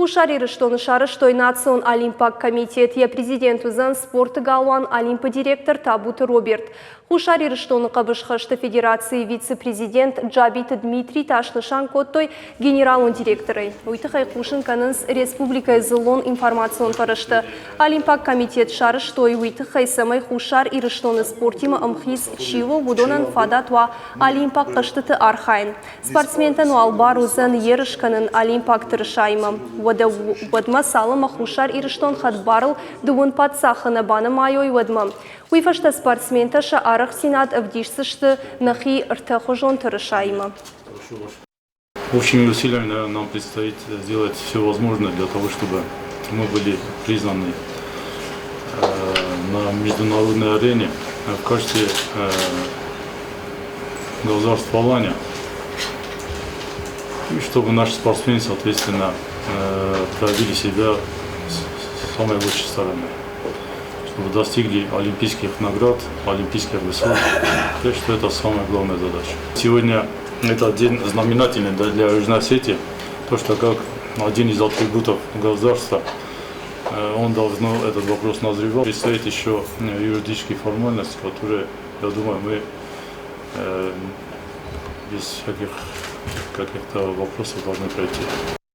Хуссар Ирыстоны сарӕзтой Национ олимпаг комитет. Йӕ президент уыдзӕн спорты галуан Олимп-ы директор Табуты Роберт. Хуссар Ирыстоны хъӕбысхӕсты федерацийы вице-президент Джабиты Дмитрий та снысан кодтой генералон директорӕй. Уый тыххӕй хъусын кӕнынц республикӕйы дзыллон информацион фӕрӕзтӕ. Олимпаг комитет сарӕзтой уый тыххӕй, цӕмӕй Хуссар Ирыстоны спортимӕ ӕмхиц чи у, уыдонӕн фадат уа олимпаг хъӕзтыты архайын. Спортсментӕн уал бар уыдзӕн ерыс кӕнын олимпаг тырысаимӕ. Уӕдӕ уӕдмӕ цалынмӕ Хуссар Ирыстон хӕдбарыл дыууын паддзахы нӕ банымайой, уӕдмӕ. Уый фӕстӕ спортсментӕ сӕ арӕхстдзинад ӕвдисдзысты нӕхи ӕртӕхуызон тырысаимӕ. Общими усилиями, наверное, нам предстоит сделать все возможное для того, чтобы мы были признаны на международной арене в качестве государства Алания. И чтобы наши спортсмены, соответственно, проявили себя с самой лучшей стороны, чтобы достигли олимпийских наград, олимпийских высот. Я считаю, это самая главная задача. Сегодня это день знаменательный для Южной Осетии, то, что как один из атрибутов государства, он давно этот вопрос назревал. Предстоит еще юридические формальности, которые, я думаю, мы без всяких каких-то вопросов должны пройти.